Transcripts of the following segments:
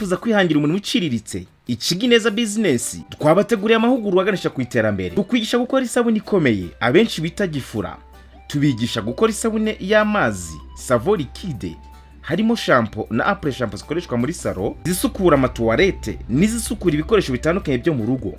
wifuza kwihangira umurimo uciriritse, Ikigo Ineza Business twabateguriye amahugurwa aganisha ku iterambere. Tukwigisha gukora isabune ikomeye abenshi bita gifura. Tubigisha gukora isabune y'amazi, savon liquide, harimo shampoo na après-shampoo zikoreshwa muri salon, zisukura amatuwarete n'izisukura ibikoresho bitandukanye byo mu rugo,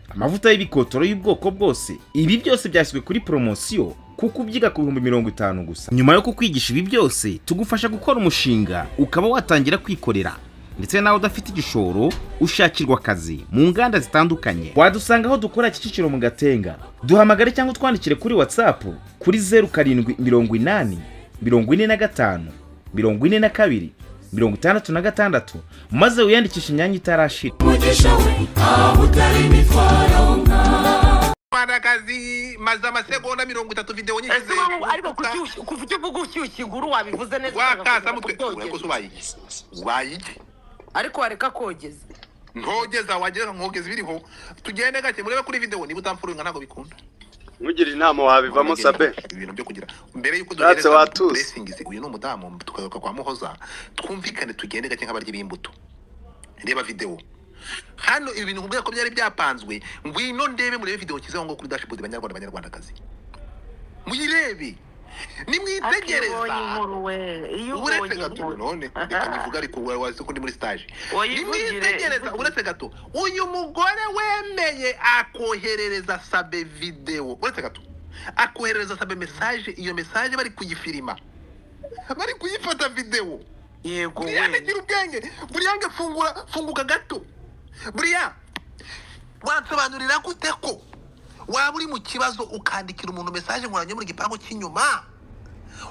amavuta y'ibikotoro y'ubwoko bwose. Ibi byose byashyizwe kuri poromosiyo kuko ubyiga ku 50,000 gusa. Nyuma yo kukwigisha ibi byose, tugufasha gukora umushinga ukaba watangira kwikorera, ndetse nawe udafite igishoro ushakirwa akazi mu nganda zitandukanye. Wadusanga aho dukora, Kicukiro mu Gatenga. Duhamagare cyangwa utwandikire kuri WhatsApp kuri 0780 45 42 66, maze wiyandikishe imyanya itarashira. Umugisha we aho utari imitwaro nka Rwandakazi, maze amasegonda 30 videwo nyishyize. Ese wowe ariko kuva icyo uvuga ushyushya inkuru, wabivuze neza. Wakasa mutwe. Kubyogeza. Ureko se ubaye iki? Ubaye iki? Ariko wareka kogeza. Ntogeza, wageza nkogeza ibiriho. Tugende gake, murebe kuri videwo. Niba utamfuringa ntabwo bikunda. Nkugira inama, wabivamo, Sabe. Ibintu byo kugira mbere yuko Natse duhereza watuze. Blessings, uyu ni umudamu, tukagaruka kwa Muhoza. Twumvikane, tugende gake nk'abaryi b'imbuto. Reba videwo hano. Ibi bintu nkubwira ko byari byapanzwe. Ngwino ndebe, murebe videwo nshyizeho ngo kuri dashboard. Banyarwanda, banyarwandakazi, muyirebe nimwitegereza. Akibonye inkuru we, iyo Uretse ubonye gato. inkuru. None reka nyivuge, ariko wazi ko ndi muri stage. Wayivugire. Nimwitegereza, uretse gato, uyu mugore wemeye akoherereza Sabe videwo, uretse gato, akoherereza Sabe message, iyo message bari kuyifirima, bari kuyifata videwo. Yego we. Buriyane, gira ubwenge. Buriyane, fungura, funguka gato. Buriya wansobanurira gute ko waba uri mu kibazo ukandikira umuntu message nkoranye muri gipangu cy'inyuma,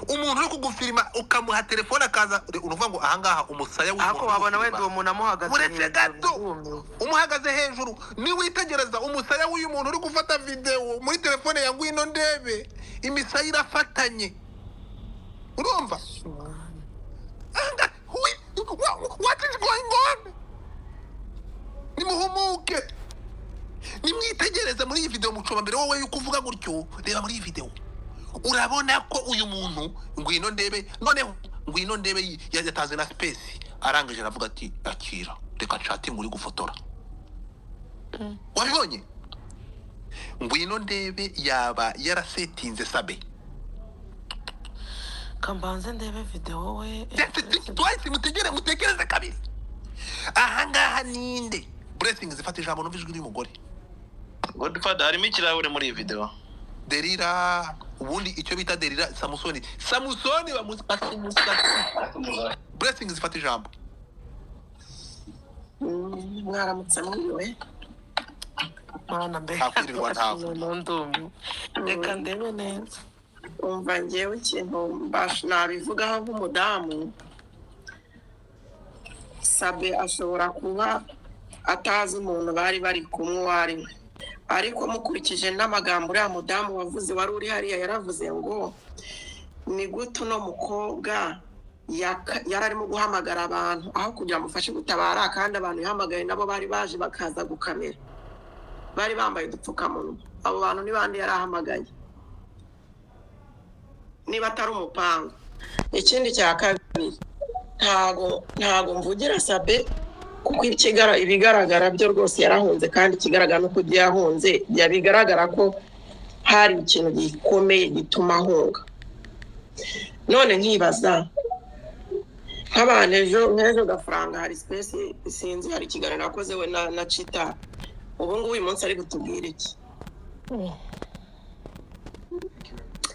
umuntu uri kugufirima ukamuha telefone akaza? Uruvuga ngo ahangaha umusaya w'umuntu Ariko uri wabona gufirima. wenda uwo muntu amuhagaze Uretse hejuru, gato. ndumiwe. Umuhagaze hejuru. Niwitegereza umusaya w'uyu muntu uri gufata videwo muri telefone ya Ngwino Ndebe, imisaya irafatanye. Urumva Anga, what is going on? Nimuhumuke, nimwitegereze muri iyi video. Mucoma, mbere wowe yuko uvuga gutyo, reba muri iyi video, urabona ko uyu muntu Ngwino Ndebe, noneho Ngwino Ndebe yatanze na space, arangije aravuga ati: "Akira, reka nshate ngo uri gufotora." Wabibonye? Ngwino Ndebe yaba yarasetinze Sabe. Kambanze ndebe videwo we. Just think twice, mutegere, mutekereze kabiri. Ahangaha ninde? Blessing, zifata ijambo numva ijwi ry'umugore. Godfather, harimo ikirahure muri iyi video. Derira, ubundi icyo bita derira, Samusoni, Samusoni bamukase umusatsi. Blessing, zifata ijambo. Mwaramutse, mwiriwe. Mana mbe. Nta kwirirwa, ntabwo. Noneho ndumiwe, reka ndebe neza. Umva, ngewe ikintu nabivugaho nk'umudamu, Sabe ashobora kuba atazi umuntu bari bari kumwe uwo ari we, ariko mukurikije n'amagambo uriya mudamu wavuze wari uri hariya, yaravuze ngo ni gute uno mukobwa yari arimo guhamagara abantu aho kugira ngo amufashe gutabara, kandi abantu yahamagaye nabo bari baje bakaza gukamera, bari bambaye udupfukamunwa. Abo bantu ni bande yari ahamagaye niba atari umupango? Ikindi cya kabiri, ntago mvugira Sabe, kuko ibigaragara byo rwose yarahunze, kandi ikigaragara nuko ibyo yahunze bigaragara ko hari ikintu gikomeye gituma ahunga. None nkibaza nk'abantu, ejo nk'ejo Gafaranga hari space, sinzi, hari ikiganiro yakoze we na Cita. Ubu ngubu uyu munsi ari kutubwira iki?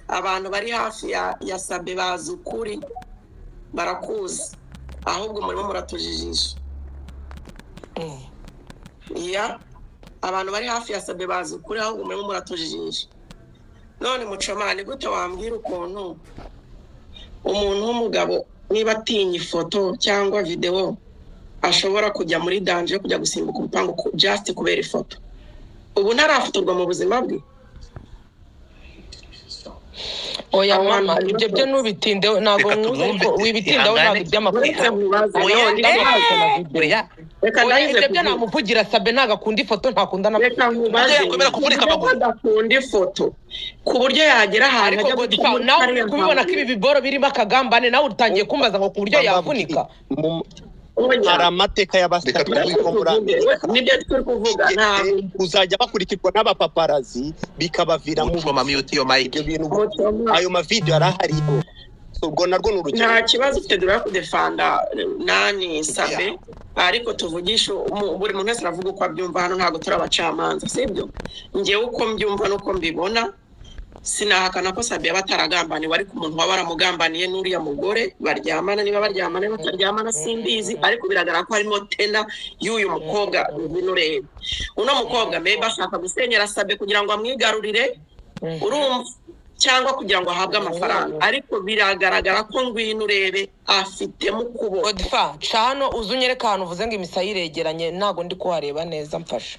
Abantu bari hafi ya Sabe bazi ukuri, barakuzi, ahubwo murimo muratujijisha. Ya, abantu bari hafi ya Sabe bazi ukuri, ahubwo murimo muratujijisha. None Mucomani, gute wambwira ukuntu umuntu w'umugabo niba atinya ifoto cyangwa videwo ashobora kujya muri danger yo kujya gusimbuka urupangu just kubera ifoto? Ubu ntarafotorwa mu buzima bwe. Oya. Aho hantu Mama, harimo ibyo byo ntubitindeho, ntabwo Reka nkuzi, ariko tumwumve, wibitindaho, ntabwo ihangane. iby'amafoto. Uretse nkubaze. Oya, None ndamubaza. Oya. Reka Oya, ndahize ibyo byo kuvuga. namuvugira, Sabe ntabwo akunda ifoto, ntakunda Reka n'amafoto. nkubaze. Yakwemera kuvunika Kuburyo amaguru. adakunda ifoto, ku buryo yagera ahantu Ariko ajya Godfa, guca nawe kariya uri kubibona ko hantu. ibi biboro birimo akagambane, nawe utangiye kumbaza ngo ku buryo yavunika. Hari amateka y'abasitari bo muri Amerika nibyo turi kuvuga, ntabwo kuzajya bakurikirwa n'abapaparazi bikabaviramo Mucoma, mute your mic. Ibyo bintu, ayo mavidewo arahari. So, ubwo narwo ni urugero. Nta kibazo ufite dore kudefanda nani Sabe, ariko tuvugishe buri muntu wese aravuga uko abyumva hano, ntabwo turi abacamanza, sibyo? Njyewe uko mbyumva n'uko mbibona, sinahakana ko Sabe yaba ataragambaniwe, ariko umuntu waba waramugambaniye n'uriya mugore baryamana, niba baryamana, niba bataryamana simbizi, ariko biragaragara ko harimo tena y'uyu mukobwa. Ngwino urebe uno mukobwa, maybe ashaka gusenyera Sabe kugira ngo amwigarurire, urumva, cyangwa kugira ngo ahabwe amafaranga, ariko biragaragara ko ngwino urebe afitemo ukuboko. Godfa, ca hano uze unyereke ahantu uvuze ngo imisaya iregeranye, ntabwo ndi kuhareba neza, mfasha.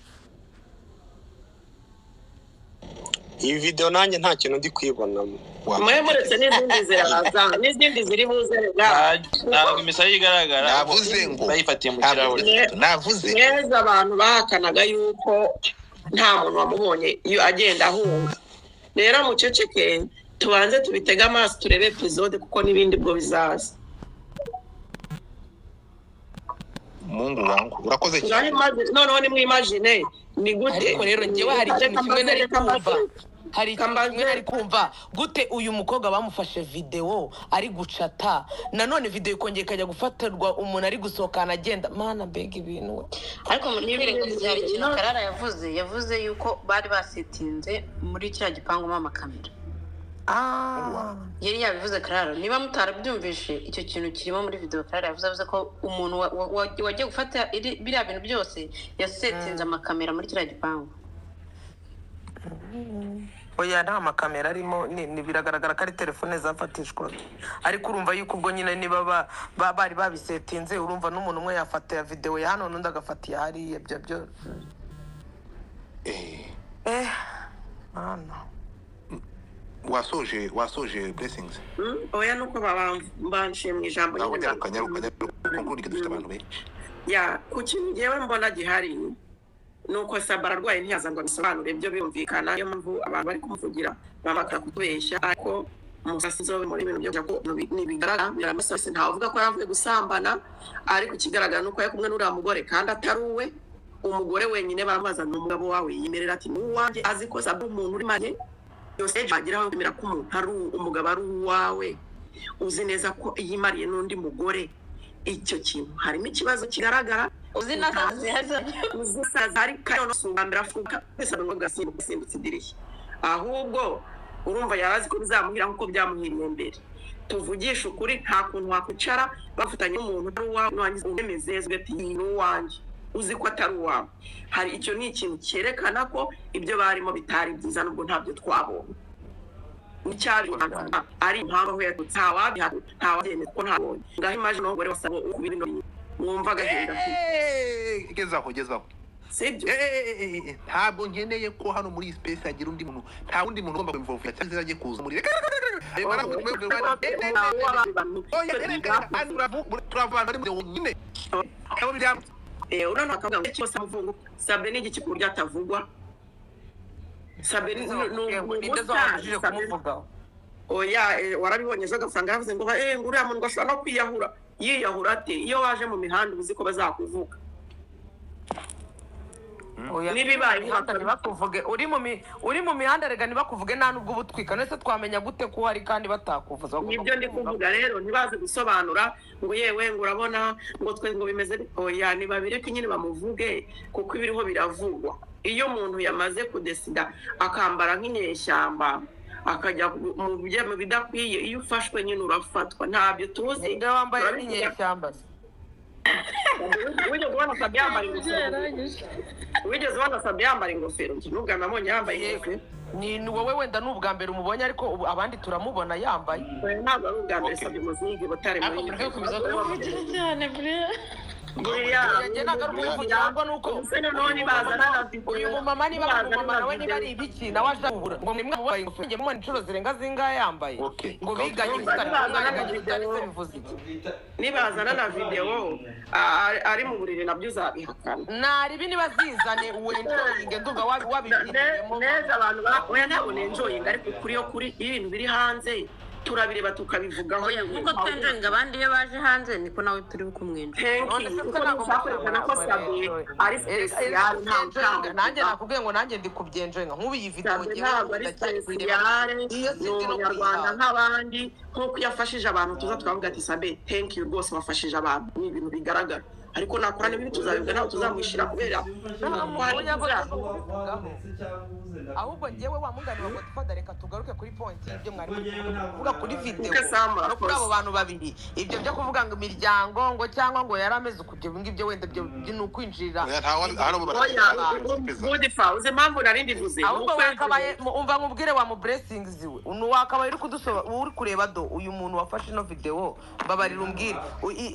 Iyi video nanjye nta kintu ndi kwibonamo. Mwe muretse n'izindi ziraza, n'izindi ziri buze rega. Ntabwo imisaya igaragara. Navuze ngo bayifatiye mu kirahure. Navuze neza, abantu bahakanaga yuko nta muntu wamubonye iyo agenda ahunga. Rero muceceke, tubanze tubitege amaso, turebe episode, kuko n'ibindi bwo bizaza. Mungu wangu, urakoze Ngaho cyane. Noneho nimwimagine ni gute. Ariko rero njyewe hari ikintu kimwe nari Reka kumva, hari ikintu Kambaze. kimwe nari kumva: gute uyu mukobwa bamufashe videwo ari gucata, nanone videwo ikongera ikajya gufatirwa umuntu ari gusohokana agenda? Mana, mbega ibintu we! Ariko muri kwirengagiza, hari ikintu Karara yavuze. Yavuze yuko bari basetinze muri kiriya gipangu mo amakamera. Yari yabivuze Karara, niba mutarabyumvishe, icyo kintu kirimo muri video Karara yavuze. Yavuze ko umuntu wagiye gufata biriya bintu byose yasetinze amakamera muri kiriya gipangu. Oya, nta makamera arimo, ni biragaragara ko ari telefone zafatishwaga, ariko urumva yuko ubwo nyine niba bari babisetinze, urumva n'umuntu umwe yafata videwo ya hano n'undi agafata iya hariya, ibyo byo hano. Wasoje, wasoje, Blessings? Oya, nuko banciye mu ijambo Naho nyine. nyaruka, nyaruka, nyaruka, conclude, dufite abantu benshi. Ya, ku kintu ngewe mbona gihari ni uko Saba ararwaye, ntiyaza ngo abisobanure, byo birumvikana. Niyo mpamvu abantu bari kumuvugira bamaka kutubeshya, ariko umusasi inzobe muri ibintu byo ko ntibigaragara biramusase. Ntawe uvuga ko yaravuye gusambana, ariko ikigaragara ni uko yari kumwe n'uriya mugore kandi atari uwe. Umugore wenyine baramubaza: "Ni umugabo wawe?" Yimerera ati: "Ni uwanjye." Azi ko Saba umuntu uri marié yose ageraho kwemera ko umuntu ari umugabo ari uwawe, uzi neza ko yimariye n'undi mugore. Icyo kintu harimo ikibazo kigaragara. Uzi na zihari. Uzi ari kandi si ubwa mbere afuka wese ngo gasimbutse idirishya, ahubwo urumva yari azi ko bizamuhira nk'uko byamuhiriye mbere. Tuvugishe ukuri, nta kuntu wakwicara bafatanye n'umuntu utari uwawe, nurangiza umwemeze ati: "Iyi ni uwanjye," uzi ko atari uwawe. Hari icyo ni ikintu cyerekana ko ibyo barimo bitari byiza, nubwo ntabyo twabonye n'icyabihakana ari impamvu aho yaturutse ntawabihakana, ntawabyemeza ko ntabonye. Ngaho imagine umugore wasaba ukuba ibintu mwumva agahinda afite. Gezaho, gezaho. Sibyo? Ntabwo nkeneye ko hano muri iyi space hagira undi muntu, nta wundi muntu ugomba kwimvovera cyangwa se ajye kuza muri ayo Oya, reka, hano turavana ari mu nyine abo biri. Urano akavuga ngo cyose amuvungu Sabe ni igiki ku buryo atavugwa? Sabe ni Ninde zo wabujije kumuvugaho? Oya, warabibonye ejo agasanga yavuze ngo ngo uriya muntu ngo ashobora no kwiyahura. Yiyahura ate? Iyo waje mu mihanda uba uzi ko bazakuvuga. Oya, N'ibibaye imihanda ntibakuvuge, uri mu mihanda rega ntibakuvuge, nta nubwo ubutwika. None se twamenya gute ko uhari kandi batakuvuza? Bagomba Nibyo ndi kukuvuga. kuvuga rero, ntibaze gusobanura ngo yewe ngo urabona ngo twe ngo bimeze oya, ntibabireke nyine bamuvuge, kuko ibiriho biravugwa. Iyo umuntu yamaze kudesida akambara nk'inyeshyamba akajya mu bidakwiye, iyo ufashwe nyine urafatwa, ntabyo tuzi. Ninde wambaye Turabivuga. nk'inyeshyamba se? Wigeze ubona Sabi yambara ingofero? Wigeze ubona Sabi yambara ingofero? Njye n'ubwa nabonye yambaye ingofero. Ni wowe wenda ni ubwa mbere umubonye, ariko ubu abandi turamubona yambaye. Oya, ntabwo ari ubwa mbere. Sabi muzigi butare Ariko muri mureke gukomeza kumuvugira cyane buriya. Buriya Njye ntabwo ari ukumuvugira, ahubwo ni uko Ubuse noneho nibazana na video, uyu mumama niba ari nibazana umumama na nawe niba video. ari ibiki, nawe aje kubura ngo nimwe mubonye ingofero, njye mubona inshuro zirenga zingahe yambaye. Okay. Ngo biganye Nibazana ubusitani, na mwiganye ubusitani video. se bivuze iki? Nibazana na video ari mu buriri, nabyo uzabihakana. Naribi niba zizane wenjoyinge, ndumva wabibyiniyemo. Neza, abantu oya, ntabwo nenjoyinga, ariko kuri yo kuri iyo ibintu biri hanze Turabireba tukabivugaho. Oya, nk'uko twenjoyinga abandi iyo baje hanze, niko nawe turi kumwenjoyinga. Thank None you. se Kuko twe ntabwo nshaka ko Sabe ari special, ntawe ushaka. Nanjye nakubwiye ngo nanjye ndi kubyenjoyinga nk'ubu iyi video. Sabe Ngewe ntabwo ari ndacyari kuyireba. special, Iyo ni sindi no umunyarwanda kuyihaga. nk'abandi. Nk'uko iyo afashije abantu tuza tukavuga ati: "Sabe, thank you rwose, wafashije abantu," ni ibintu bigaragara. Ariko nakora n'ibibi tuzabivuga, ntabwo tuzamwishyira kubera ko hari Oya, ibyaha. kubivugaho. Ahubwo njyewe wa mugani wa Godfather, reka tugaruke kuri point y'ibyo mwari muri kuvuga kuri video Kuko Sam no kuri abo arakoze. bantu babiri. Ibyo byo kuvuga ngo imiryango ngo cyangwa ngo yari ameze uku, ibyo ngibyo wenda byo ni ukwinjirira. Oya, ntawe hano. Oya, Godfa, uzi impamvu nari mbivuze? Ni Ahubwo uko wakabaye umva nkubwire, wa mu blessings we, wakabaye uri kudusoba, uri kureba do uyu muntu wafashe ino video. Mbabarira umbwire,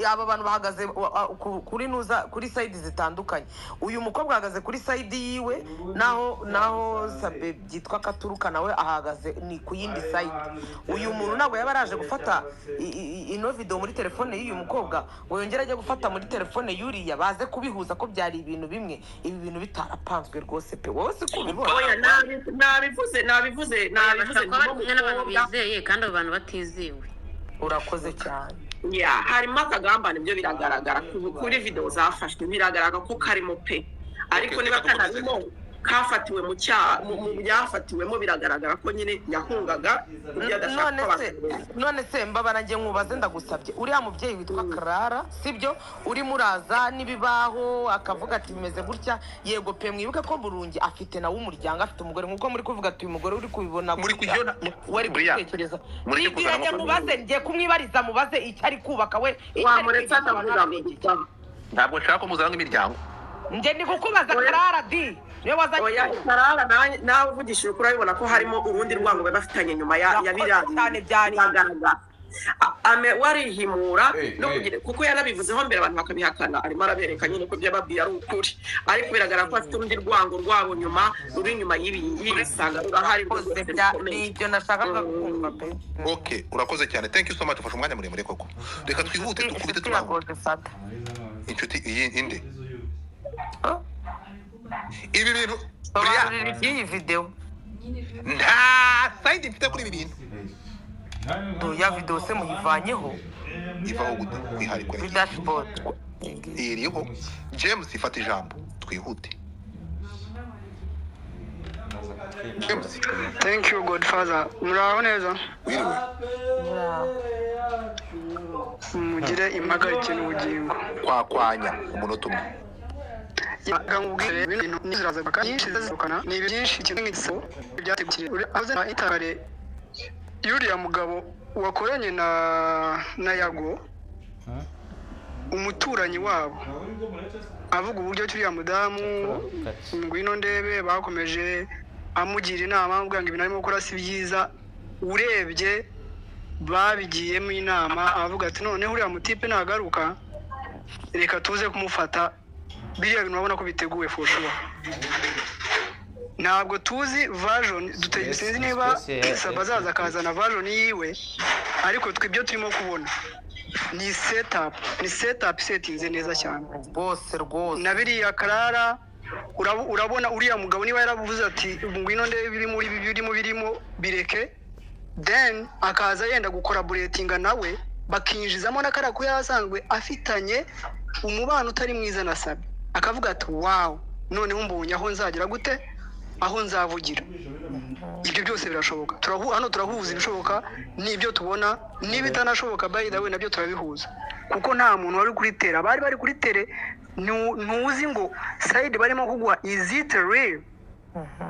aba bantu bahagaze kuri nuza, kuri side zitandukanye. Uyu mukobwa ahagaze kuri side yiwe, naho Sabe byitwa Katuruka nawe ahagaze ni ku yindi side. Uyu muntu ntabwo yaba araje gufata ino video muri telefone y'uyu mukobwa ngo yongere ajye gufata muri telefone y'uriya, baze kubihuza ko byari ibintu bimwe. Ibi bintu bitarapanzwe rwose pe, wowe si ko ubibona? Oya, nabivuze, nabivuze, nabivuze. Bashobora kuba bari kumwe n'abantu Umukobwa bizeye kandi abo bantu batizewe. Urakoze cyane. Ya, harimo akagambane, byo biragaragara kuri video zafashwe, biragaragara ko karimo pe. Ariko Okay, niba reka dukomeze. kanarimo, kafatiwe mu cyaha, mu byafatiwemo biragaragara ko nyine yahungaga ibyo adashaka None ko se abantu. None se mbabara njye nkubaze, ndagusabye, uriya mubyeyi witwa Clara, sibyo, urimo uraza n'ibibaho akavuga ati bimeze gutya, yego pe, mwibuke ko Burungi afite nawe umuryango, afite umugore, nk'uko muri kuvuga ati uyu mugore uri kubibona Muri gutya, kujyona wari Buriya, gutekereza mureke nibwira kuzanamo njye mubaze, ngiye kumwibariza, mubaze icyo ari kubaka we, icyo ari Wamuretse kwigisha abantu akavuga hano ni ngo iki? Ntabwo nshaka ko muzana imiryango. Njye ndi kukubaza. Oya. Clara di niwe wazanye. Oya, Karara, nawe uvugishije ukuri urabibona ko harimo urundi rwango bari bafitanye nyuma ya biriya. Urakoze cyane, byari Biragaragara. Ame warihimura no kugira, kuko yanabivuzeho mbere abantu bakabihakana. Arimo arabereka nyine ko ibyo yababwiye ari ukuri, ariko biragaragara ko afite urundi rwango rwabo nyuma, ruri inyuma y'ibi yibisanga rurahari Urakoze, rwose rukomeye. Ni ibyo nashakaga kumva pe. Okay, urakoze cyane, thank you so much, ufashe umwanya muremure koko. Reka twihute, dukubite Inshuti ya turangura. Godfather. Inshuti iyi inde? Oh, Ibi bintu buriya sobanurira iby'iyi video. Nta side mfite kuri ibi bintu. Ya video se muyivanyeho? Ivaho gute kwihari? Kuri dashboard. Iriho. James, ifata ijambo twihute, James. Thank you, Godfather. Muraho neza? Wiriwe. Mugire impagarike n'ubugingo. Kwakwanya umunota umwe. Reka nkubwire, ibintu ziraza nyinshi zizukana, ni ibintu byinshi, ikintu nk'igisabo byategukiriye aze na itare y'uriya mugabo wakoranye na Yago, umuturanyi wabo, avuga uburyo uriya mudamu ngwino ndebe bakomeje amugira inama, amubwira ngo ibintu arimo gukora si byiza. Urebye babigiyemo inama, avuga ati noneho uriya mutipe nagaruka reka tuze kumufata. Biriya bintu urabona ko biteguye for sure. Ntabwo tuzi version, sinzi niba Saba azaza akazana version yiwe, ariko twe ibyo turimo kubona ni setup, ni setup isetinze neza cyane. Rwose rwose. Na biriya Karara, urabona uriya mugabo niba yaravuze ati ngwino ndebe ibiri muri ibi birimo birimo bireke, then akaza yenda gukoraboratinga nawe, bakinjizamo na kariya ko yari asanzwe afitanye umubano utari mwiza na Sabi, akavuga ati wow, noneho mbonye aho nzagera gute, aho nzavugira. Ibyo byose birashoboka. Hano turahuza ibishoboka n'ibyo tubona n'ibitanashoboka. By the way, nabyo turabihuza kuko nta muntu wari kuri terrain, bari bari kuri terrain. Ntuzi ngo side barimo kuguha is it real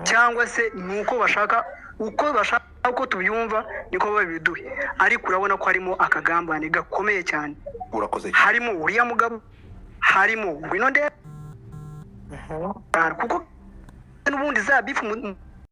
cyangwa se ni uko bashaka, uko bashaka uko tubyumva niko babiduhe, ariko urabona ko harimo akagambane gakomeye cyane. Urakoze. Harimo uriya mugabo, harimo ngwino ndebe, kuko n'ubundi za beef.